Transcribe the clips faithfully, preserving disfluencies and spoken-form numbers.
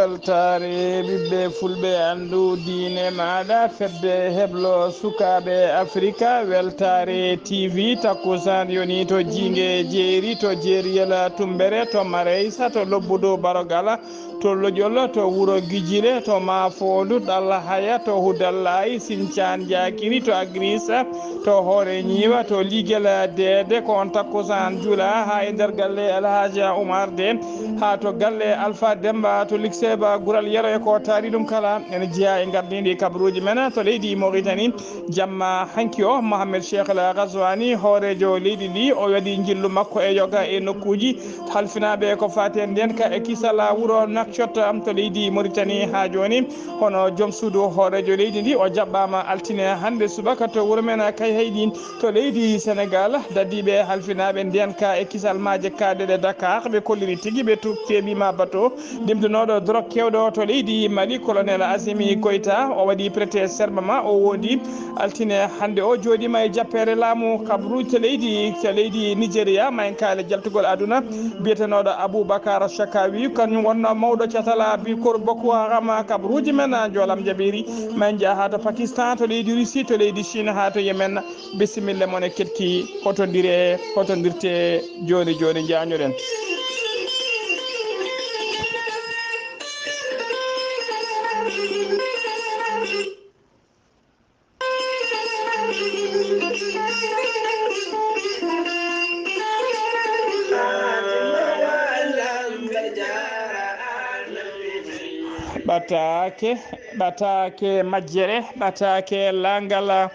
Weltaare ɓiɓɓe fulɓe, anndu diine maaɗa, fedde heblo sukaaɓe Afrika, weltaare T V, takkusaan yoni to Jiinge Jeeri, to Jeeriyel Tummbere, to Mareysa, to Lobbudu Barogala, to Loƴol, to Wuro Gijile, to Maafoondu, Ɗal Haya, to Hudallaay, Sincaan Jaakiri, to Agriis, to Hoore Ñiiwa, to Liigel Deede, ko on takkusaan juula haa e nder galle Alhaji Umar Deen, haa to galle Alfa Demba, to Likseeba Gural Yero e ko taari ɗum kala. Ene jeyaa e ngardiiɗi kabaruuji men to leydi Moritani. Jamma hanki o, Mohamed Cheikh El Ghazouani, hooreejo leydi ndi, o waɗi njillu makko e yoga e nokkuuji halfinaaɓe ko faati e ndeenka e kisal wuro Nouakchott to leydi Moritani haa jooni. Hono joom suudu hooreejo leydi ndi, o jaɓɓaama altine hannde subaka to wuro men Kayhayɗi to leydi Senegal. Dadiiɓe halfinaaɓe ndeenka e kisal maaje kaaɗe ɗe Dakar, ɓe kolliri tigi ɓe tu-, keɓiima bato dimtinooɗo drog keewɗo to leydi Mali, Colonel Assimi Goïta. O waɗi prêter serment ma, o woodi altine hannde o jooɗiima e jappeere laamu kabru to leydi, to leydi Nigeria, ma en kaale jaltugol aduna. Biyetenooɗo Aboubacar Shakawi, kañum wonnoo mawɗo catal bi kor Boko Haram, kabaruuji men, njoolam jaɓiiri. Ma en njaha haa to Pakistan, to leydi Russie, to leydi Chine, haa to Yemen. Bisimilla mon e keɗki, hotondire, hotondirte jooni jooni, njaañoɗen. Ɓataake, ɓataake majjere, ɓataake laangal.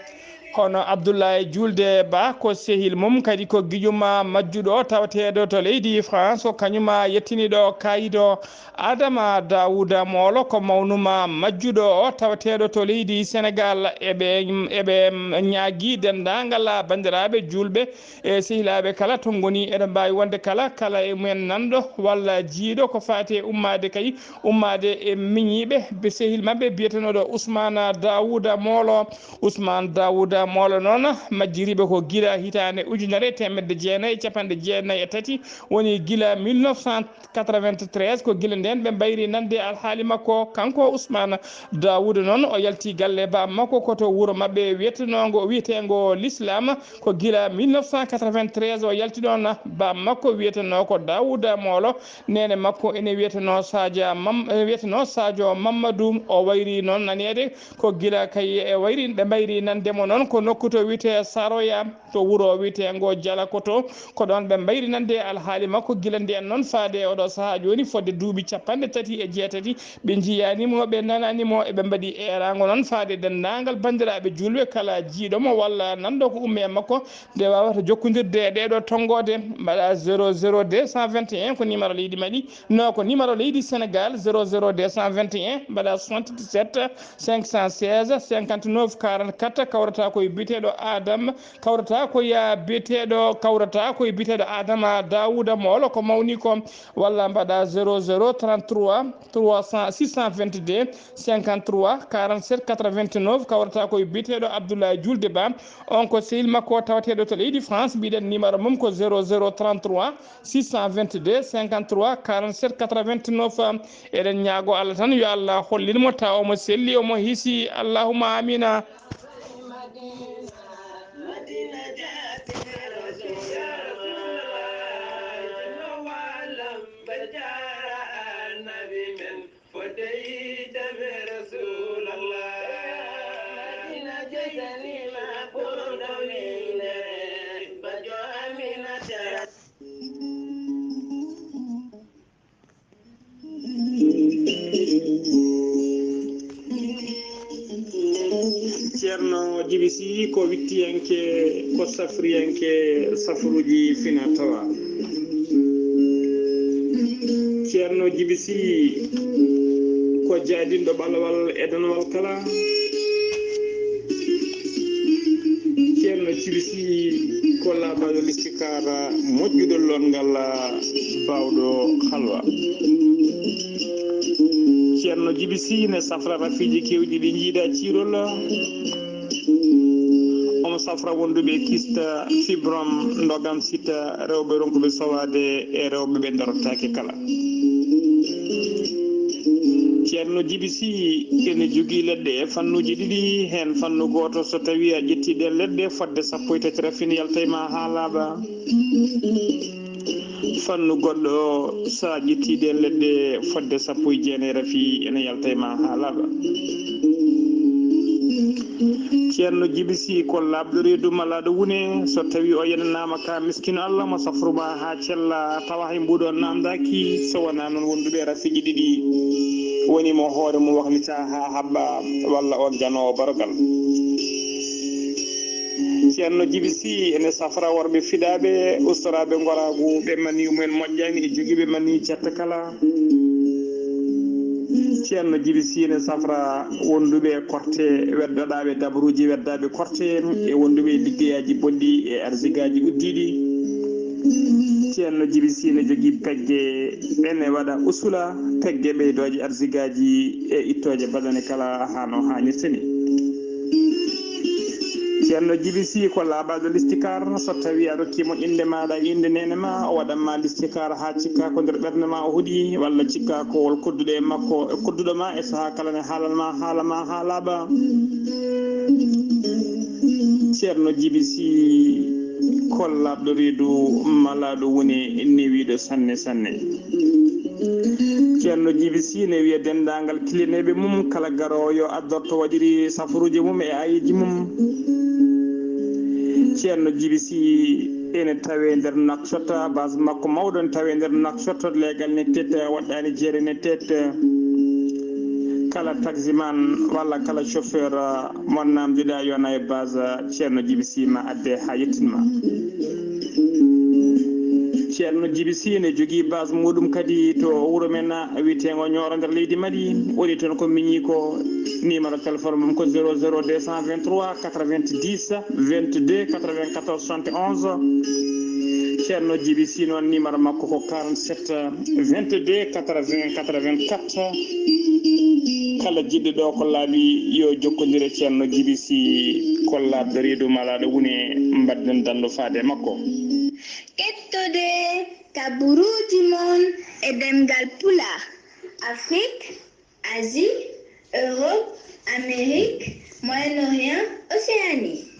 Hono Abdoulaye Julde Ba, ko sehil mum, kadi ko giƴum majjuɗo tawateeɗo to leydi France, ko kañum yettiniiɗo kaayido Adama Daouda Moolo, ko mawnum majjuɗo o tawateeɗo to leydi Senegal. Eɓe, eɓe ñaagii denndaangal banndiraaɓe juulɓe e sehilaaɓe kala to ngoni, eɗen mbaawi wonde kala, kala e mumen nanɗo walla jiiɗo ko faati e ummaade kay, ummaade e miñiiɓe, be sehil maɓɓe biyetenooɗo Ousmane Daouda Moolo. Ousmane Daouda Moolo noon, majjiriiɓe ko gila hitaande ujunere e teemedde jeenayi e capanɗe jeenayi e tati, woni gila mille neuf cent quatre-vingt-treize, ko gila ndeen ɓe mbayri nande alhaali makko. Kanko Ousmane Daouda noon, o yalti galle baaba makko ko to wuro maɓɓe wiyetenoongo, wiyeteengo L'Islam. Ko gila mille neuf cent quatre-vingt-treize o yalti ɗoon. Baaba makko wiyetenoo ko Daouda Moolo, neene makko ene wiyetenoo Sadia Mam-, ene wiyetenoo Sadio Mamadou. O wayri noon naneede ko gila kay e wayri, ɓe mbayri nande mo noon ko nokku to wiyetee Saroya, to wuro wiyeteengo Jalakoto. Ko ɗoon ɓe mbayri nande alhaali makko gila ndeen noon faade e oɗo sahaa jooni, fodde duuɓi capanɗe tati e jeetati. Ɓe njiyaani mo, ɓe nanaani mo, eɓe mbaɗi eeraango noon faade denndaangal banndiraaɓe juulɓe, kala jiiɗo mo walla nanɗo ko ummi e makko, nde waawata jokkondirde e ɗeeɗo tonngoode, mbaɗa zéro zéro deux cent vingt et un, ko numéro leydi Mali, no ko numéro leydi Senegal, zéro zéro deux cent vingt et un, mbaɗa soixante-dix-sept cinq cent seize cinquante-neuf quarante-quatre, kawrata ko e biyeteeɗo Adama, kawrata ko ya biyeteeɗo, kawrata ko e biyeteeɗo Adama Daouda Moolo ko mawni ko, walla mbaɗa zéro zéro trente-trois trois cent, six cent vingt-deux cinquante-trois quarante-sept quatre-vingt-neuf, kawrata ko e biyeteeɗo Abdoulaye Julde Ba. On ko sehil makko tawateeɗo to leydi France, mbiɗen numéro mum ko zéro zéro trente-trois six cent vingt-deux cinquante-trois quarante-sept quatre-vingt-neuf. Eɗen ñaago Allah tan yo Allah hollin mo tawa omo selli, omo hiisi. Allahumma amina. Ceerno Jibi Sy ko wittiyanke, ko safriyanke safruuji fina tawa. Ceerno Jibi Sy ko jaadinɗo ɓalawal e danawal kala. Ceerno Jibi Sy ko laabaɗo listikaara moƴƴuɗo lonngal baawɗo halwa. Ceerno Jibi Sy ne safra rafiiji keewɗi ɗi njiida ciirol. Omo safra wonduɓe kista fibrom ndogam sita rewɓe ronkuɓe sowaade e rewɓe ɓe darotaake kala. Ceerno Jibi Sih ene jogii leɗɗe e fannuuji ɗiɗi, heen fannu gooto so tawii a ƴettii ɗeen leɗɗe fodde sappo e tati rafin yaltay ma haa laaɓa. Fannu goɗɗo o, so a ƴettii ɗeen leɗɗe fodde sappo e jeenay rafi ene yaltay ma haa laaɓa. Ceerno Jibi Sih ko laaɓɗo reedu malaaɗo wune, so tawii o yenanaama ka miskino Allah mo safru ma haa cella, tawa hay mbuuɗo on naamndaaki, so wonaa noon wonduɓe rafiiji ɗiɗi woni mo hoore mum waklita haa haɓɓa walla on janoowo barogal. Ceerno Jibi Sih ene safra worɓe fiɗaaɓe, ustoraaɓe ngoraagu, ɓe maniyu mumen moƴƴaani e jogiiɓe maniyu cette kala. Ceerno Jibi Sih ene safra wonduɓe e korte, weddoɗaaɓe dabruuji, weddaaɓe korte e wonduɓe e liggeyaaji bonɗi e arsigaaji uddiiɗi. Ceerno Jibi Sih ene jogii pegge, ene waɗa usula pegge ɓeydooje arsigaaji e ittooje baɗane kala haa no haanirta ni. Ceerno Jibi Sih ko laaɓaaɗo listikaar, so tawii a rokkii mo innde maaɗa e innde neene ma, o waɗan ma listikaar haa cikkaa ko nder ɓernde ma o hoɗi, walla cikkaa ko wol kodduɗo e makko, e kodduɗo ma e sahaa kala ne haalan ma haala ma haa laaɓa. Ceerno Jibi Sih ko laaɓɗo reedu malaaɗo wune newiiɗo sanne sanne. Ceerno Jibi Sih ne wiya denndaangal kilineeɓe mum, kala garoowo yo addorto waɗiri safaruuji mum e ayeeji mum. Ceerno Jibi Sih ene tawee nder Nouakchott, base makko mawɗo ne tawee nder Nouakchott, leegal ne tet, waɗɗaani jeere ne tet. Kala taximan walla kala chauffeur mo naamnduɗaa yo nawe base Ceerno Jibi Sih ma adde haa yettin ma. Ceerno Jibi Sih ne jogii base muɗum kadi to wuro men wiyeteengo Ñooro nder leydi Mali. Woni toon ko miñi ko numéro téléphone mum ko zéro zéro deux cent vingt-trois quatre-vingt-dix vingt-deux quatre-vingt-quatorze soixante et onze. Ceerno Jibi Sih noon numéro makko ko quarante-sept vingt-deux quatre-vingts quatre-vingt-quatre. Kala jiɗɗo ɗo ko laaɓi yo jokkondir e Ceerno Jibi Sih ko laaɓɗo reedu malaaɗo wune, mbaɗden danndo faade e makko. Kettode kaburuuji mon e ɗemngal Pulaar, Afrik, Asie, Europe, Amérique, Moyen-Orient, Océanie.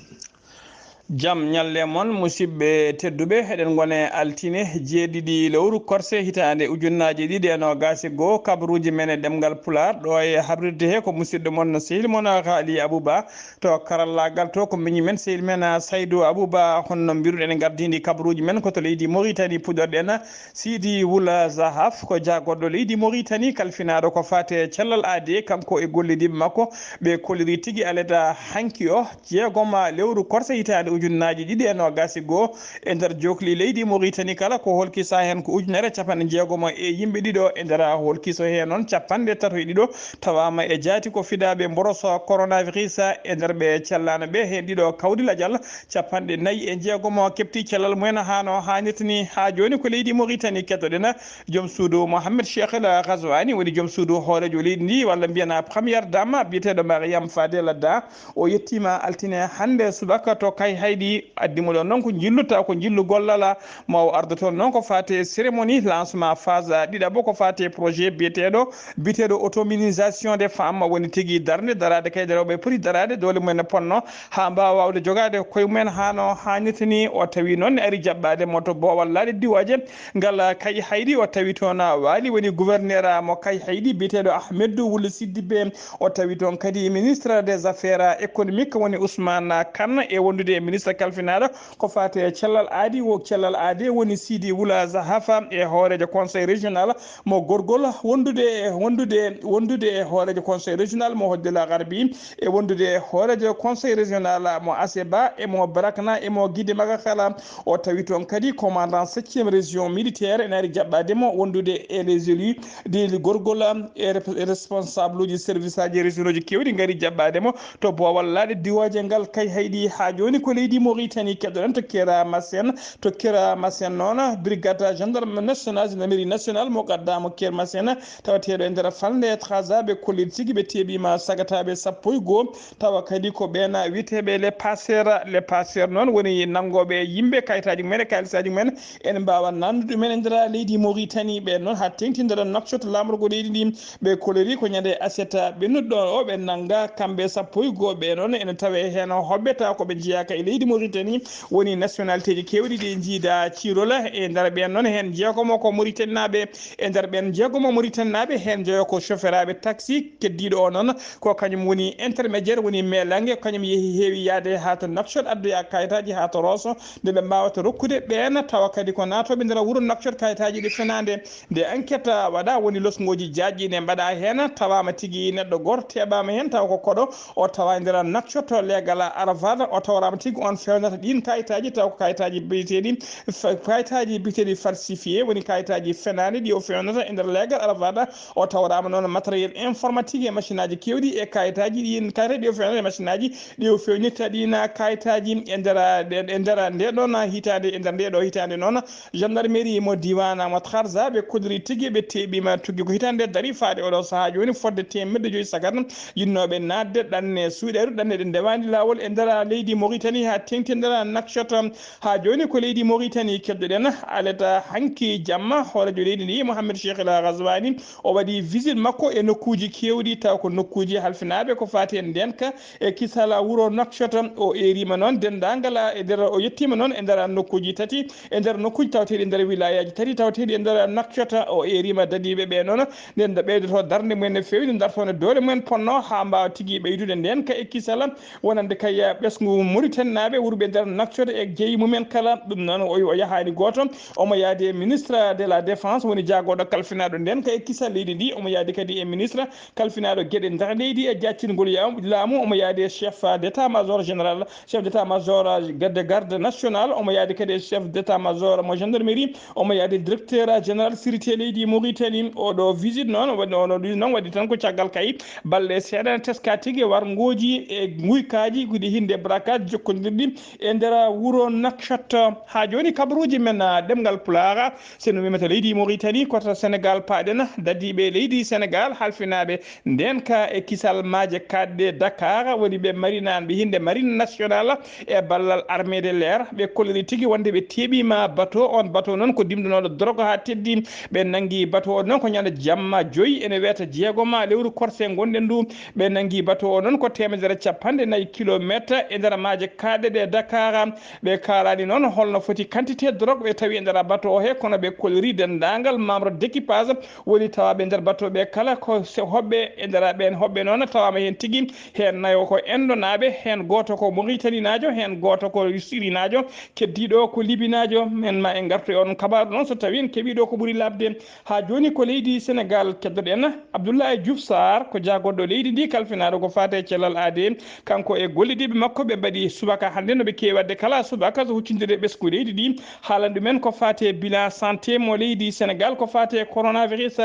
Jam ñalle mon, musidɓe tedduɓe, eɗen ngone altine jeeɗiɗi lewru korse hitaande ujunnaaje ɗiɗi e noogaas e goo, kabaruuji men e ɗemngal Pulaar, ɗo e habrirde he ko musidɗo mon, sehil mon Haali Abuba, to karallaagal to ko miñi men, sehil men Saydu Abuba. Honno mbiruɗen e ngardiindi kabaruuji men ko to leydi Moritani, puɗɗorɗen Sidi Wula Zahaf ko jaagorɗo leydi Moritani, kalfinaaɗo ko faati e cellal aadee, kanko e gollidiiɓe makko, ɓe kolliri tigi aleda hanki o, jeegoma lewru korse hitaande ujunnaaji ɗiɗi e noogaas e goo, e nder jookli leydi Moritani kala, ko holkisa heen ko ujunere capanɗe jeegoma e yimɓe ɗiɗo, e nder holkiso hee noon capanɗe tato e ɗiɗo tawaama e jaati ko fiɗaaɓe mboroso coronavirus, e nder ɓe cellaano ɓe heen ɗiɗo kawdi lajal, capanɗe nayi e jeegom keɓti cellal mumen haa no haanirta ni. Haa jooni ko leydi Moritani kettoɗen. Joom suudu Mohamed Cheikh El Ghazouani woni joom suudu hooreejo leydi ndi, walla mbiyen première dame, biyeteeɗo Mariam Fadel Da. O yettiima altine hannde subaka to Kayhayɗi. Addi mo ɗon noon ko njillu, taw ko njillu gollal, mo o ardo toon noon ko faati e cérémonie lancement phase ɗiɗaɓo, ko faati e projet biyeteeɗo, biyeteeɗo autonomisation des femmes, woni tigi darnde, daraade kayɗe rewɓe poti daraade, doole mumen ponno haa mbaawa waawde jogaade koye mumen haa no haanirta ni. O tawi noon ne ari jaɓɓaade mo to boowal laaɗe diwaaje ngal Kayhayɗi. O tawi toon waali woni gouverneur mo Kayhayɗi, biyeteeɗo Ahmedou Wul Siddibe. O tawi toon kadi ministre des affaires économiques woni Ousmane Kane, e wondude e ministre kalfinaaɗo ko faati e cellal aadi, wo cellal aadi woni Sidi Wula Zahafa, e hooreejo conseil régional mo Gorgol, wondude, wondude, wondude e hooreejo conseil régional mo Hoddila Garbi, e wondude e hooreejo conseil régional mo Aseba, e mo Barakna, e mo Gidi Maga kala. O tawi toon kadi commandant septième région militaire ene ari jaɓɓaade mo, wondude e les élus de Gorgol, e rep-, e responsable uji service aji régional uji keewɗi ngari jaɓɓaade mo to boowal laaɗe diwaaje ngal Kayhayɗi. Haa jooni ko Leydi Mauritanie, keɗoɗen to Kera Masen. To Kera Masen noon, brigade gendarme national, gendarmerie national mo gaddaama Kera Masen, tawateeɗo e nder falnde Trarza, ɓe kolli tigi ɓe teeɓiima sagataaɓe sappo e goo, tawa kadi ko ɓeen wiyeteeɓe les passeurs. Les passeurs noon woni nanngooɓe yimɓe kayitaaji mumen e kaalisaaji mumen. En mbaawa nannude ɗumen e nder leydi Mauritanie. Ɓeen noon haa teeŋti nder Nouakchott, laamorgo leydi ndi, ɓe kolori ko ñande aset ɓennuɗo o ɓe nannga kamɓe sappo e goo. Ɓe noon ene tawe heen hoɓɓe tawa ko ɓe njeyaaka e leydi Mauritanie, woni nationalité ji keewɗi ɗi njiida ciirol. E nder ɓeen noon heen jeegomo ko Mauritanie naaɓe, e nder ɓeen jeegomo Mauritanie naaɓe heen joyo ko chauffeur aɓe taxi, keddiiɗo o noon ko kañum woni intermédiaire, woni meelange, kañum yehi heewi yaade haa to Nouakchott addoya kayitaaji haa to Rosso, nde ɓe mbaawata rokkude ɓeen tawa kadi ko naatooɓe nder wuro Nouakchott kayitaaji ɗi fenaande. Nde enquête waɗa woni losngooji jaajɗi ne mbaɗa heen, tawaama tigi neɗɗo gooto teɓaama heen tawa ko koɗo, o tawa e nder Nouakchott leegal Arafat, o tawraama tigi on fewnata ɗiin kayitaaji taw ko kayitaaji biyeteeɗi fa-, kayitaaji biyeteeɗi falsifié, woni kayitaaji fenaande ɗi o fewnata e nder leegal Arafat. O tawraama noon matériel informatique e machine aji keewɗi e kayitaaji ɗiin kayitaaji ɗi o fewnata e machine aji ɗi o fewnirta ɗiin kayitaaji e nder, e nder nde ɗoon hitaande, e nder nde ɗo hitaande noon. Gendarmerie mo diiwaan mo Trarza ɓe kolliri tigi ɓe teeɓiima tuggi ko hitaande dari faade oɗo sahaa jooni fodde teemedde joyi sagat yinnooɓe naatde ɗanne suuɗeeru, ɗanne ɗe ndewaani laawol e nder leydi Mauritanie haa teeŋti nder Nouakchott. Haa jooni ko leydi Mauritanie keddoɗen. Aleta hanki jamma hooreejo leydi ndi Mohamed Cheikh El Ghazouani o waɗi visite makko e nokkuuji keewɗi taw ko nokkuuji halfinaaɓe ko faati e ndeenka e kisal wuro Nouakchott. O eeriima noon denndaangal e nder, o yettiima noon e nder nokkuuji tati, e nder nokkuuji tawateeɗi e nder wilaayaaji tati tawateeɗi e nder Nouakchott. O eeriima dadiiɓe ɓe noon nde ɓeydoto darnde mumen no feewi, nde dartoo nde doole mumen potnoo haa mbaawa tigi ɓeydude ndeenka e kisal wonande kay ɓesngu Mauritanie naaɓe wurɓe nder Nouakchott e jeyi mumen kala. Ɗum noon o, o yahaani gooto, omo yaadi e ministre de la défense woni jaagooɗo kalfinaaɗo ndeenka e kisal leydi ndi, omo yaadi kadi e ministre kalfinaaɗo geɗe nder leydi e jaccingol ya-, laamu, omo yaadi e chef d'état-major général, chef d'état-major de garde nationale, omo yaadi kadi e chef d'état-major mo gendarmerie, omo yaadi directeur général sûreté leydi Mauritanie. Oɗo visite noon, waɗi, oɗo visite noon waɗi tan ko caggal kay balɗe seeɗa ne teska tigi warngooji e nguykaaji, ko ɗi hinde braquage jokkondirɗi e nder wuro Nouakchott. Haa jooni kabaruuji men, ah, ɗemngal Pulaar, so no wimata leydi Mauritanie, koto Sénégal paaɗen, dadiiɓe leydi Sénégal, halfinaaɓe ndeenka e kisal maaje kaaɗɗe Dakar, woni ɓe marinaaɓe hinde marine nationale e ballal armée de l'air. Ɓe kolliri tigi wonde ɓe teeɓiima bateau. On bateau noon ko dimndunooɗo drogue haa teddi. Ɓe nanngi bateau o noon ko ñande jamma joyi ene weeta jeegoma lewru korse ngonɗen ndu. Ɓe nanngi bateau o noon ko teemedere capanɗe nayi kilometre e nder maaje kaaɗɗe ɗe Dakar. Ɓe kaalani noon holno foti quantité drogue ɓe tawi e nder bateau o he, kono ɓe kolliri denndaangal membre d'équipage woni tawaaɓe nder bateau ɓe kala ko se-, hoɓɓe e nder ɓeen hoɓɓe noon tawaama heen tigi, heen nayo ko Indonaaɓe, heen gooto ko Moritaninaajo, heen gooto ko Sirinaajo, keddiiɗo ko Libinaajo. Men ma en ngartu e on kabaaru noon so tawii en keɓii ɗo ko ɓuri laaɓde. Haa jooni ko leydi Senegaal keddoɗen. Abdoulaye Diouf Sarr ko jaagorɗo leydi ndi kalfinaaɗo ko faati e cellal aadee. Kanko e gollidiiɓe makko ɓe mbaɗi subaka hannde no ɓe keewi waɗde kala subaka so huccindiri e ɓesngu leydi ndi. Haalan ɗumen ko faati e bilan santé mo leydi Senegaal ko faati e coronavirus.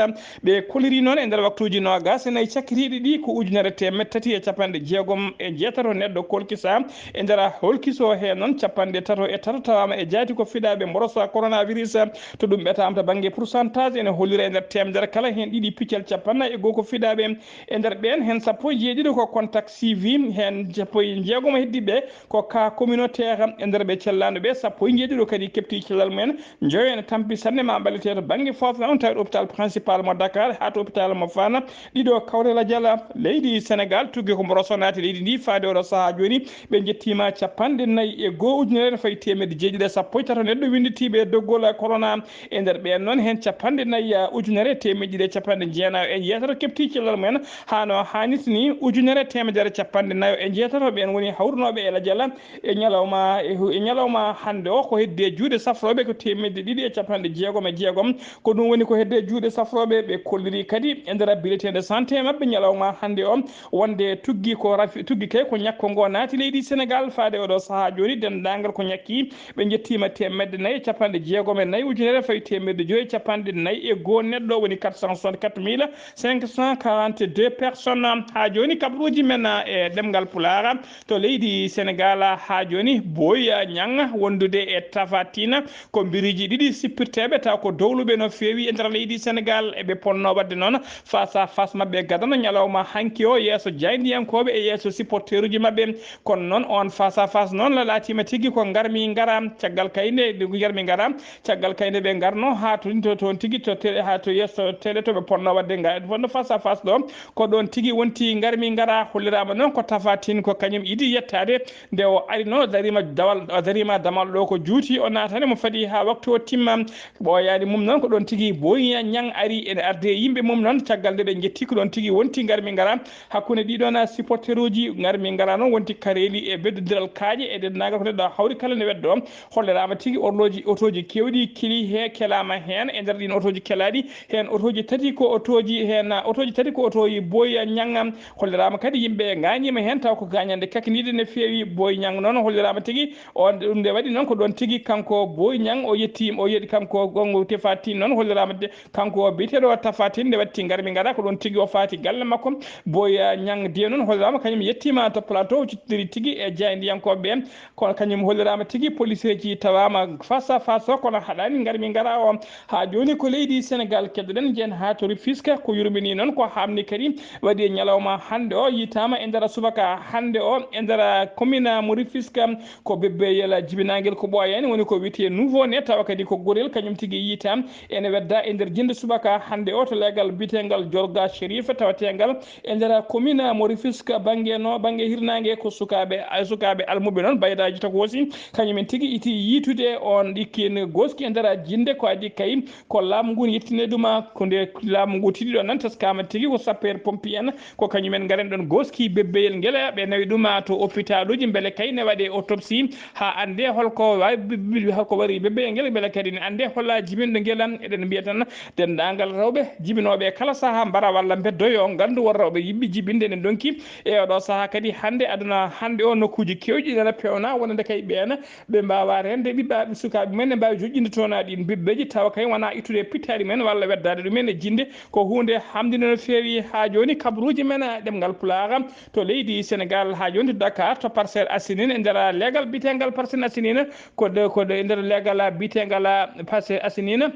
Ɓe koliri noon e nder waktuuji noogaas e nayi cakkitiiɗi ɗi ko ujunere teemeɗɗe tati e capanɗe jeegom e jeetato neɗɗo kolkisa. E nder holkiso he noon capanɗe tato e tato tawaama e jaati ko fiɗaaɓe mborosa coronavirus. To ɗum ɓetaama to bannge pourcentage ene hollira e nder teemedere kala heen ɗiɗi piccal capanɗe nayi e goo ko fiɗaaɓe. E nder ɓeen heen sappo e jeeɗiɗo ko contact suivi, heen sappo e jeegom heddiiɓe ko cas communautaire. E nder ɓe cellaano ɓe sappo e jeeɗiɗo kadi keɓti cellal mumen. Njoyo ene tampi sanne ma ɓallite to bannge foof noon tawi hôpital principal mo Dakar haa to hôpital mo Fana. Ɗiɗo kawre lajala leydi Senegaal tuggi ko mboroso naati leydi ndi faade oɗo sahaa jooni. Ɓe njettiima capanɗe nayi e goo ujunere ene fayi teemedde jeeɗiɗi e sappo e tato neɗɗo winnditiiɓe e doggol corona. E nder ɓeen noon heen capanɗe nayi ujunere e teemedde ɗiɗi e capanɗe jeenayo e jeetato keɓti cellal mumen. Haa no haanirta ni ujunere teemedere capanɗe nayo e jeetato ɓeen woni hawrunooɓe e lajala e ñalawma, e hu-, e ñalawma hannde o ko heddi e juuɗe safrooɓe ko teemedde ɗiɗi e capanɗe jeegom e jeegom. Ko ɗum woni ko heddi e juuɗe safrooɓe. Ɓe kolliri kadi e nder bulletin de santé maɓɓe ñalawma hannde o wonde tuggi ko rafi, tuggi kay ko ñakko ngo naati leydi Senegaal faade oɗo sahaa jooni denndaangal ko ñakki ɓe njettiima teemedde nayi e capanɗe jeegom e nayi ujunere fayi teemedde joyi e capanɗe nayi e goo neɗɗo woni quatre cent soixante-quatre mille cinq cent quarante-deux personnes. Haa jooni kabaruuji men e ɗemngal Pulaar to leydi Senegaal. haa jooni Boy Niang wondude e Tapha Tine ko mbiriiji ɗiɗi sippirteeɓe taw ko dowluɓe no feewi e nder leydi Senegal. Eɓe ponno waɗde noon face à face maɓɓe gadano ñalawma hanki o yeeso jaayndiyankooɓe e yeeso supporteruji maɓɓe. Kono noon on face à face noon la laatiima tigi ko ngarmi ngara caggal kayde ngarmi ngara caggal kayde ɓe ngarno haa to to- toon tigi to télé haa to yeeso télé to ɓe ponno waɗde nga ponno face à face ɗo. Ko ɗoon tigi wonti ngarmi ngara holliraama noon ko Tapha Tine ko kañum idi yettaade nde o arino darima dawal darima damal ɗo ko juuti o naatani mo fadi haa waktu o timma. Ɓooyaani mum noon ko ɗoon tigi Boy Niang ari ene arde yimɓe mum noon caggal nde ɓe njetti ko ɗoon tigi wonti ngarmi ngara hakkunde ɗiɗon supporteruji ngarmi ngara noon wonti kareeli e beddodiral kaaƴe e denndaangal ko neɗɗo hawri kala ne weddo. Holliraama tigi orloji otooji keewɗi kili he kelaama heen e nder ɗiin otooji kelaaɗi heen otooji tati ko otooji heen otooji tati ko otooji Boy Niang. Holliraama kadi yimɓe ngaañiima heen taw ko gaañande kakniiɗe ne feewi. Boy Niang noon holliraama tigi on ɗum nde waɗi noon ko ɗoon tigi kanko Boy Niang o yetti o yeɗi kanko gongo Tapha Tine noon holliraama de kanko biyeteeɗo Tapha Tine nde watti ngarmi ngara ko ɗoon tigi o faati galle makko. Boy Niang de noon holliraama kañum yettiima to plateau o cuttiri tigi e jaayndiyankooɓe ɓe kono kañum holliraama tigi policeeji tawaama face à face o kono haɗaani ngarmi ngara o. Haa jooni ko leydi Senegal keddoɗen jeen haa to Rufisque ko yurmini noon ko haamni kadi waɗi e ñalawma hannde o yitaama e nder subaka hannde o e nder commune mo Rufisque ko bebbeyel jibinangel ko ɓooyaani woni ko wiyetee nouveau ne tawa kadi ko gorel kañum tigi yiitaam ene wedda e nder jinde subaka hannde o to leegal biyetengal Jorga Sherif tawatengal e nder commune mo Rufisque bannge no bannge hirnaange ko sukaaɓe sukaaɓe almuɓe noon baydaaji tokoosi kañum en tigi iti yiitude on ɗikkin goski e nder jinde ko adi kay ko laamu ngu yettine ɗuma ko nde laamu ngu tiɗi ɗon nan teskama tigi ko sapeur pompier en ko kañum en ngaren ɗon goski bebbeyel ngel ɓe nawi ɗuma to hôpitaluji mbele kay ne waɗe autopsie ha ande holko wawi holko wari bebbeyel ngel mbele kadi ne ande holla jibinɗo ngel eɗen mbiya tan dendagal rewɓe jibinoɓe kala saaha mbara walla beddoyo gandu won rewɓe yiɗɓe jibinde ne donki e oɗo saaha kadi hande aduna hande o nokkuji kewɗi nana pewna wonande kay ɓeena ɓe mbawa rende ɓiɓɓaɓe sukaɓe mumen ne mbawi joƴƴinde toona ɗin bibbeji tawa kay wona ittude pittari men walla weddade ɗumen e jinde ko hunde hamdinde no fewi ha joni kabruji men ɗemgal pulaar to leydi Sénégal ha joni to Dakar to Parcelles Assainies e nder leegal bitengal Parcelles Assainies ko de ko de e nder leegal bitengal Parcelles Assainies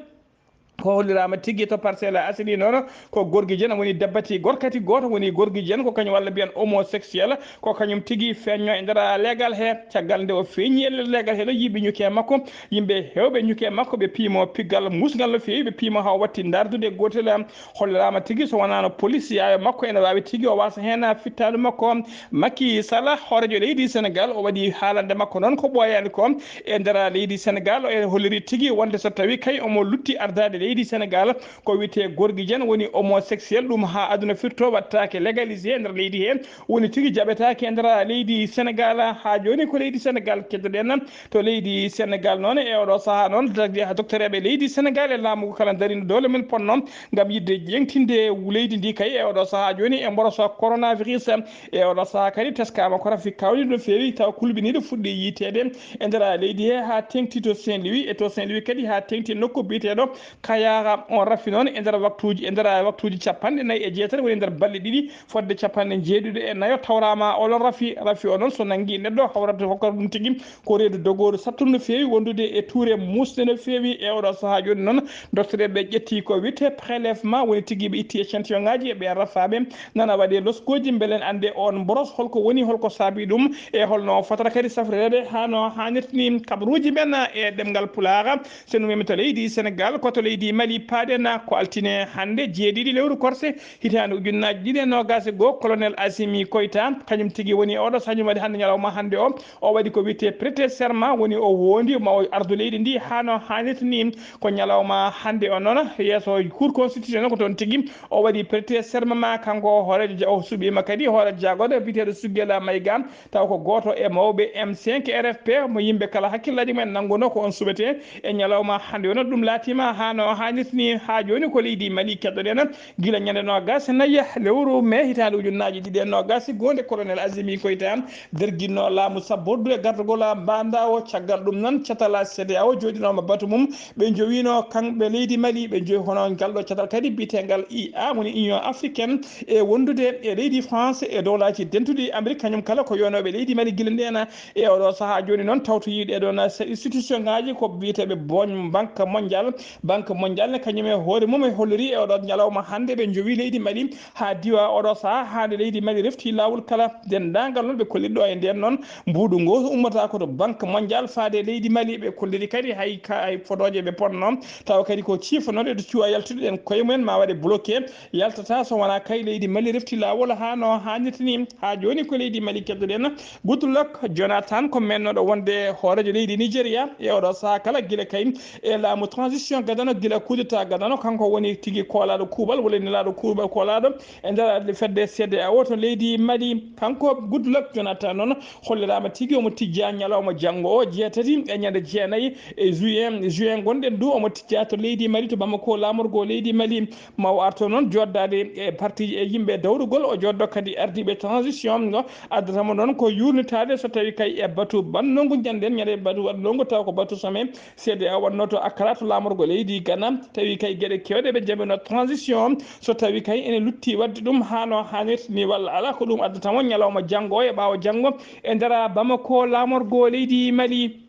ko hollirama tigui to Parcelles Assainies noon ko gorgui jen woni dabbati gorkati goto woni gorgui jen ko kañum walla mbiyan homosexuel ko kañum tigui feñño e nder leegal he caggal nde o feeñi e nder leegal he ɗo yiiɓe ñukke makko yimɓe hewɓe ñukke makko ɓe piimo piggal musgal no feewi ɓe piimo ha o watti dardude gotel hollirama tigui so wonano police yayo makko ene wawi tigui o wasa hen fittalu makko Macky Sall hoorejo leydi Sénégal o waɗi haalande makko noon ko ɓooyani ko e nder leydi Sénégal o ene holliri tigi wonde so tawi kay omo lutti ardade leydi Sénégal ko wiyete gorgui jen woni homosexuel ɗum ha aduna firto wattake légalisé e nder leydi he woni tigi jaɓetake e nder leydi Sénégal ha joni ko leydi Sénégal keddoɗen to leydi Sénégal noon e oɗo saaha noon doctereɓe leydi Sénégal e laamu kala darino dole men ponno gam yidde ƴeŋtinde leydi ndi kay e oɗo saaha joni e mboroso coronavirus e oɗo saaha kadi teskama ko rafi kawniɗo no feewi taw kulɓiniɗo fuɗɗi yiitede e nder leydi he ha tengti to Saint Louis e to Saint Louis kadi ha tengti e nokku biyeteɗo Kayara on rafi noon e nder waktuji e nder waktuji capanɗe nayyi e jeetati woni nder balɗe ɗiɗi fodde capanɗe jeeɗiɗo e nayo tawrama oɗon rafi rafi o noon so nangui neɗɗo hawrata hokkata ɗum tigui ko reedu dogooru sattude no feewi wondude e tuure musde no feewi e oɗo saaha joni noon doctereɓe ƴetti ko wiyete prélèvement woni tigui ɓe itti échantillon ngaji ɓe rafaɓe nana waɗe loskoji beelen ande on boros holko woni holko saabi ɗum e holno fotata kadi safrirede hano hannirta ni kabaruji men e ɗemgal pulaar so numimi to leydi Sénégal ko to leydi Mali paaɗen ko altine hande jeeɗiɗi lewru korse Hitaande ujunnaaji ɗiɗi e noogaas e goo, Colonel Assimi Goïta, kañum tigi woni oɗo sañum waɗi hannde ñalawma hannde o. O waɗi ko wiyetee prêter serment, woni o woondi ma o ardu leydi ndi haa no haanirta ni. Ko ñalawma hannde o noon, yeeso Cour constitutionnelle ko toon tigi o waɗi prêter serment ma kanko o hooreejo ja-, o suɓiima kadi hooreejo jaagorɗe biyeteeɗo Suggela Mayga, taw ko gooto e mawɓe M cinq R F P mo yimɓe kala hakkillaaji mumen nanngunoo ko on suɓetee e ñalawma hannde o noon. Ɗum laatiima haa no Haanisni haa jooni ko leydi Mali keɗoɗen gila ñande noogas e nayi lewru mee hitaande ujunnaaji ɗiɗi e noogas, gonde colonel Azimi Koyta derginno laamu sabbordu e gardagol mbandawo. Caggal ɗum noon, catal C D A O jooɗinooma batu mum, ɓe jowino kamɓe leydi Mali, ɓe jowi hono ngal ɗo catal kadi biyetengal I A, woni Union Africaine, e wondude e leydi France e dowlaaji dentuɗi Amérique, kañum kala ko yonooɓe leydi Mali gila ndena e oɗo sahaa. Jooni noon, tawtoyiiɗe ɗon institution ngaji ko biyeteeɓe bon-, Banque Mondiale. Banque Mondiale ne kañum e hoore mum e holliri e oɗo ñalawma hannde ɓe jowi leydi Mali haa diwa oɗo sahaa, haa nde leydi Mali refti laawol kala. Denndaangal noon ɓe kolliri ɗo e nden noon mbuuɗu ngo ummata ko to Banque Mondiale faade leydi Mali. Ɓe kolliri kadi hay ka, hay fotooje ɓe ponno, tawa kadi ko ciifanooɗe to cuwa yaltude ɗen koye mumen ma waɗe bloqué, yaltata so wonaa kay leydi Mali refti laawol haa no haanirta ni. Haa jooni ko leydi Mali keddoɗen. Goodluck Jonathan ko mennooɗo wonde hooreejo leydi Nigeria e oɗo sahaa kala gila kay e laamu transition gadano, gila coup d'état gadano, kanko woni tigi koolaaɗo kuuɓal walla nelaaɗo kuuɓal koolaaɗo e nder fedde C D A O to leydi Mali. Kanko Goodluck Jonathan noon holliraama tigi omo tijja ñalawma janngo o, jeetati e ñande jeenayi e juin, juin gonɗen du, omo tijja to leydi Mali, to Bamako, laamorgo leydi Mali. Ma o arto noon jooɗdaade e parti e yimɓe dawrugol, o jooɗɗo kadi ardiiɓe transition ngo. Addata mo noon ko yuurnitaade so tawi kay e batu bannongu ñanden, ñande batu waɗnongu taw ko batu sommet C D A O waɗno to Accra to laamorgo leydi Ghana. Tawi kay geɗe keewɗe ɓe jaɓino transition, so tawi kay ene lutti waɗde ɗum haa no haanirta ni walla alaa, ko ɗum addata mo ñalawma janngo e ɓaawo janngo e nder Bamako laamorgo leydi Mali.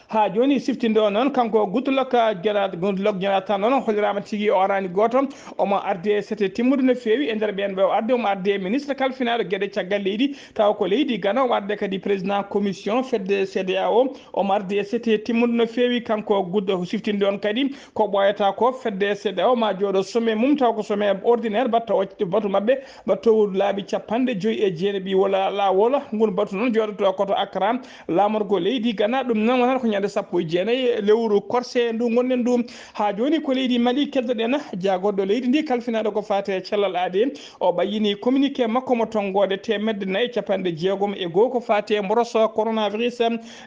Haa jooni siftinde o noon, kanko Goodluck Jona-, Goodluck Jonathan noon holliraama tigi o araani gooto. Omo ardi e sete timmude no feewi e nder ɓeen ɓe o ardi. Omo ardi e ministre kalfinaaɗo geɗe caggal leydi, tawa ko leydi Ghana. Omo ardi kadi président commission fedde C D A O. Omo ardi e sete timmude no feewi. Kanko Goodluck siftinde on kadi ko ɓooyata ko fedde C D A O ma jooɗo sommet mum, tawa ko sommet ordinaire, batta o batu maɓɓe, battowol laabi capanɗe joyi e jeenayi wala laawol. Ngun batu noon jooɗoto ko to Accra, laamorgo leydi Ghana. Ɗum noon wonata ko ñande sappo e jeenayi lewru korse ndu ngonɗen ndu. Haa jooni ko leydi Mali keddoɗen, jaagorɗo leydi ndi kalfinaaɗo ko faate cellal aade. O ɓayyini communiqué makko mo tonngoode teemedde nayi e capanɗe jeegom e goo ko faate mboroso coronavirus.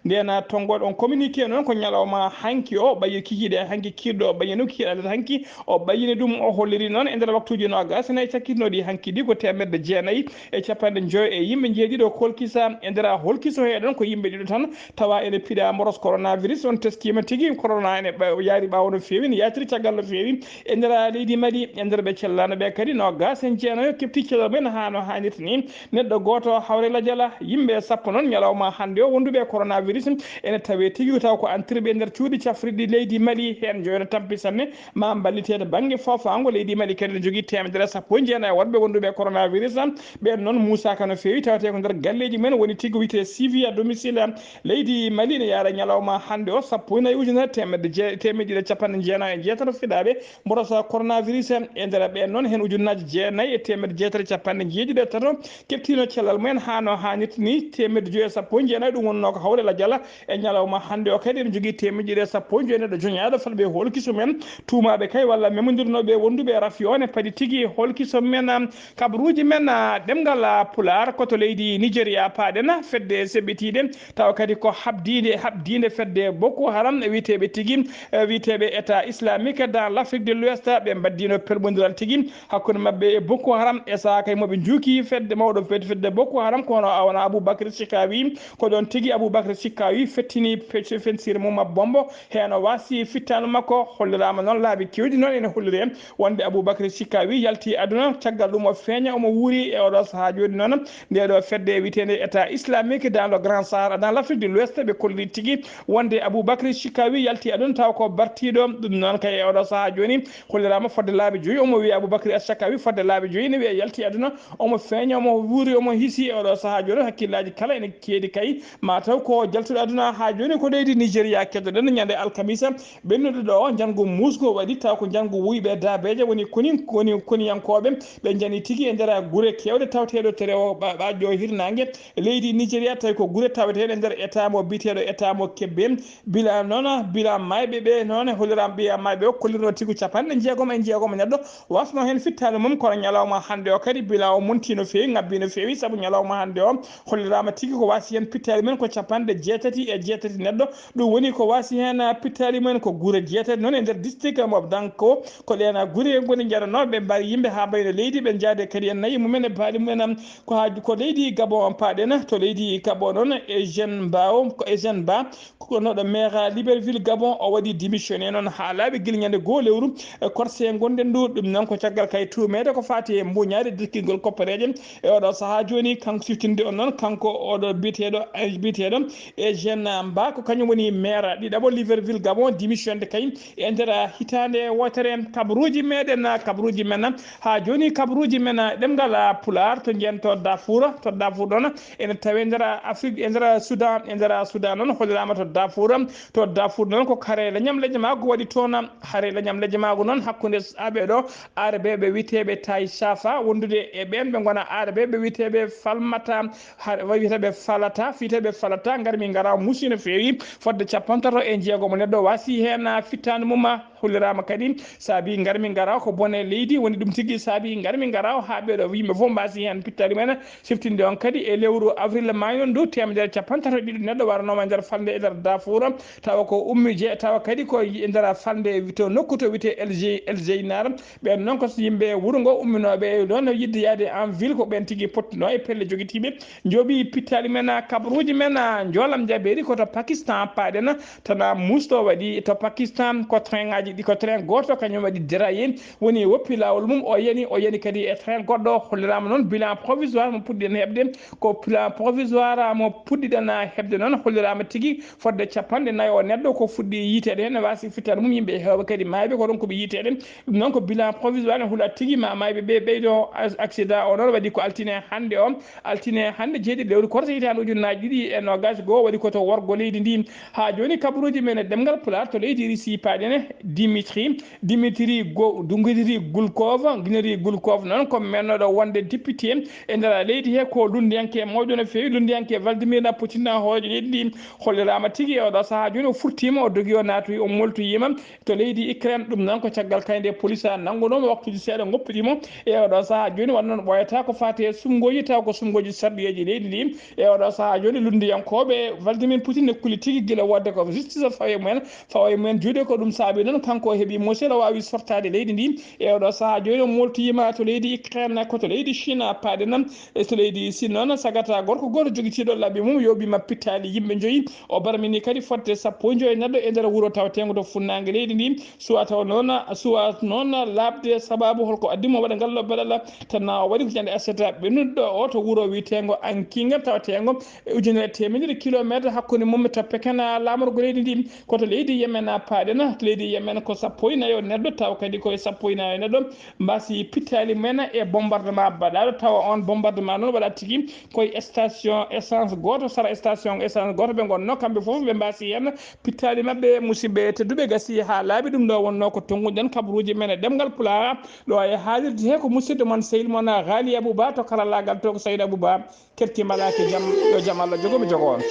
Ndena tonngoode on communiqué noon ko ñalawma hanki o ɓayyi kikiiɗe hanki kiiɗo o ɓayyino kiiɗe adat hanki. O ɓayyini ɗum, o holliri noon e nder waktuuji noogas e nayi cakkitnooɗi hanki ɗi ko teemedde jeenayi e capanɗe joyo e yimɓe njeeɗiɗo kolkisa. E nder holkiso heɗon ko yimɓe ɗiɗo tan tawa ene piɗa mboros coronavirus. On teskiima tigi corona ene ɓa-, yaari ɓaawo no feewi, ne yaatiri caggal no feewi e nder leydi Mali. E nder ɓe cellano ɓe kadi noogas e jeenayo kefti cellal mumen haa no haanirta ni. Neɗɗo gooto hawre lajala, yimɓe sappo noon ñalawma hannde o wonduɓe e coronavirus ene tawe tigi taw ko antirɓe e nder cuuɗi cafrirɗi leydi Mali. Heen joyo no tampi sanne ma mballiteede bannge foofaango leydi Mali kadi ne jogii teemedere e sappo e jeenayi wonɓe wonduɓe e coronavirus. Ɓeen noon muusaaka no feewi, tawetee ko nder galleeji mumen woni tigi wiyetee suivi à domicile. Leydi Mali ne yaara ñalawma hannde o sappo e nayi ujunere teemedde je-, teemedde ɗiɗi e capanɗe jeenayi e jeetato fiɗaaɓe mborosa coronavirus. E nder ɓeen noon, heen ujunnaaji jeenayi e teemedde jeetati e capanɗe jeeɗiɗi e tato keptiino cellal mumen haa no haanirta ni, teemedde joyi e sappo e jeenayi. Ɗum wonnoo ko hawre lajala e ñalawma hannde o kadi, ene jogii teemedde ɗiɗi e sappo e joyi neɗɗo joñaaɗo fadɓe holkiso men, tuumaaɓe kay walla memondirnooɓe wonduɓe e rafi o ne padi tigi holkiso men. Kabaruuji men, ah, ɗemngal, ah, Pulaar, ko to leydi Nigeria paaɗen, fedde seɓɓitiiɗe, tawa kadi ko haɓdiinde, haɓdiinde fedde Boko Haram, e wiyeteeɓe tigi, eh, wiyeteeɓe État Islamique dans l'Afrique de l'Ouest, ɓe mbaɗdiino pelɓondiral tigi hakkunde maɓɓe e Boko Haram, e sahaa kay mo ɓe njuuki fedde mawɗo fed-, fedde Boko Haram, ko hono, wona Abubakar Shikawi, ko ɗon tigi Abubakar Shikawi fettini pe-, fensire mum Bombo, heen o waasi fittaandu makko. Holliraama noon laabi keewɗi noon ene holliri en wonde Abubakar Shikawi yalti aduna, caggal ɗum o feeña, omo wuuri e oɗo sahaa jooni noon. Nde ɗo fedde wiyeteende État Islamique dans le Grand Sahara, dans l'Afrique de l'Ouest, ɓe kolli tigi wonde Abubakar Shikawi yalti aduna taw ko bartiiɗo. Ɗum noon kay e oɗo sahaa jooni holliraama fodde laabi joyi. Omo wiya Abubakar Shikawi fodde laabi joyi ne wiya yalti aduna, omo feeña, omo wuuri, omo hisi e oɗo sahaa jooni. Hakkillaaji kala ene keedi kay, ma taw ko jaltuɗo aduna. Haa jooni ko leydi Nigeria keddoɗen ñande alkamisa ɓennuɗo ɗo, njanngu muusgo waɗi, taw ko njanngu wuyɓe daabeeje woni koni, woni koniyankooɓe. Ɓe njani tigi e nder gure keewɗe tawteeɗo to rewo ɓa-, ɓaajo hirnaange leydi Nigeria, tawi ko gure taweteeɗe nder état mo biyeteeɗo état mo Kebbi. Ɓe bila noon, bila mayɓe ɓe noon, holliraama ɓiya mayɓe o kollirno tigi capanɗe jeegom e jeegom neɗɗo wasno heen fittaandu mum, kono ñalawma hannde o kadi bila o monti no feewi, ŋabbi no feewi, sabu ñalawma hannde o holliraama tigi ko wasi heen pittaali men ko capanɗe jeetati e jeetati neɗɗo. Ɗum woni ko wasi heen pittaali men ko gure jeetati noon e nder district mo Danko, ko ɗeen gure ngoni njaranooɓe mbaari yimɓe haa mbayno leydi, ɓe njaade kadi en nayi mumen e baali mumen. Ko haa ko leydi Gabon paaɗen, to leydi Gabon noon, Eugène Ba o, ko Eugène Ba, ko gonnoɗo maire Libreville Gabon, o waɗi démissionné noon haa laaɓi gila ñande goo lewru, e, korse ngonɗen ndu. Ɗum noon ko caggal kay tuumeede ko faati e mbuñaade dirkingol koppareeje. E oɗo sahaa jooni, kanko siftinde on noon, kanko oɗo biyeteeɗo, eh, biyeteeɗo Eugène Ba, ko kañum woni maire ɗiɗaɓo Libreville Gabon, démissionde kay e nder hitaande wootere. Kabaruuji meɗen, kabaruuji men haa jooni, kabaruuji men ɗemngal Pulaar to njiyen to Darfour, to Darfour ɗoon, ene tawe nder Afrique, e nder Soudan, e nder Soudan noon holliraama to Darfour. To Darfour noon ko hare leñam lejmaagu waɗi toon, hare leñam lejmaagu noon hakkunde aɓe ɗo, Aarabeeɓe wiyeteeɓe Tay Shafa wondude e ɓeen ɓe ngona Aarabeeɓe wiyeteeɓe Falmata, har-, wiyeteeɓe Falata, wiyeteeɓe Falata, ngarmi ngara muusi no feewi, fodde capantato e jeegom neɗɗo wasi heen, fittaandu mum holliraama kadi, saabi ngarmi ngara ko bone leydi woni ɗum tigi, saabi ngarmi ngara haa ɓee ɗo yimɓe fof mbasi heen pittaali men. Siftinde on kadi e lewru avril maayno ndu, teemedere capantato e ɗiɗi neɗɗo waranooma e nder falnde e nder Darfour, tawa ko ummi je, tawa kadi ko e nder falnde to nokku to wiyetee El Jey-, El Jeynar. Ɓeen noon ko yimɓe wuro ngo umminooɓe e ɗoon yiɗde yahde en ville, ko ɓeen tigi pottunoo e pelle jogitiiɓe, njooɓi pittaali men, kabaruuji men, njoolam jabeeri ko to Pakistan paaɗen, tana muusto waɗi to Pakistan, ko train ngaji ɗi, ko train gooto kañum waɗi déraillé, woni woppi laawol mum, o yani, o yani kadi e train goɗɗo. Holliraama noon bilan provisoire mo puɗɗiɗen heɓde, ko bilan provisoire mo puɗɗiɗen heɓde noon, holliraama tigi fodde capanɗe nayo neɗɗo ko fuɗɗi yiiteede heen, ne waasi fittaandu mum, yimɓe heewɓe kadi maayɓe ko ɗon ko ɓe yiiteede. Ɗum noon ko bilan provisoire, ne hula tigi ma maayɓe ɓe ɓeydo. Accident o noon waɗi ko altine hannde o, altine hannde jeeɗiɗi lewru korse hitaande ujunnaaji ɗiɗi e noogaas goo, waɗi ko to worgo leydi ndi. Haa jooni kabaruuji men e ɗemngal Pulaar to leydi Risi paaɗen, Dimitri, Dimitri Go-, Dmitri Gulkov, Dmitri Gulkov noon ko mennooɗo wonde député e nder leydi he, ko lunndiyanke mawɗo no feewi, lunndiyanke Vladimir Putin, hooreejo leydi ndi. Holliraama tigi e oɗo sahaa jooni o furtiima, o dogi o naatoyi, o moltoyiima to leydi Ukraine. Ɗum noon ko caggal kay nde police a nanngunoo mo waktuuji seeɗa, ngoppiɗi mo. E oɗo sahaa jooni wano noon ɓooyata ko faati e sumngooji, taw ko sumngooji sarɗiyeeji leydi ndi. E oɗo sahaa jooni lunndiyankooɓe Vladimir Putin ne kuli tigi gila waɗde ko justice fawa e mumen, fawa e mumen juuɗe. Ko ɗum saabi noon kanko o heɓi mosel o waawi sortaade leydi ndi. E oɗo sahaa jooni o moltoyiima to leydi Ukraine, ko to leydi Chine paaɗen. E so leydi Siin noon, sagata gorko gooto jogitiiɗo laabi mum yooɓiima pittaali yimɓe njoyi. O barmini kadi fodde sappo e njoyi neɗɗo e nder wuro tawateengo to funnaange leydi ndi. Suwa taw noon, suwa noon laaɓde sabaabu holko addi mo waɗa ngal ɗo baɗal, tan o waɗi ko ñande aset ɓennuɗo o to wuro wiyeteengo Ankinga tawateengo e ujunere teemedere kilomeetre hakkunde mum to Peken, laamorgo leydi ndi. Ko to leydi Yemen paaɗen, to leydi Yemen ko sappo e nayo neɗɗo, taw kadi ko e sappo e nayo neɗɗo mbasi pittaali men e bombardement baɗaaɗo, tawa on bombardement noon waɗa tigi koye station essence gooto, sara station essence gooto ɓe ngonno kamɓe fof ɓe mbasi heen. Pittaali maɓɓe, musidɓe tedduɓe, gasi haa laaɓi. Ɗum ɗo wonno ko tonnguɗen kabaruuji men e ɗemngal Pulaar ɗo e haalirde he, ko musidɗo mon sehil mon Ghali Abouba to karallaagal to, ko Saïd Abouba. Kerki malaaki jam, yo jam Allah jogo mi jogo on.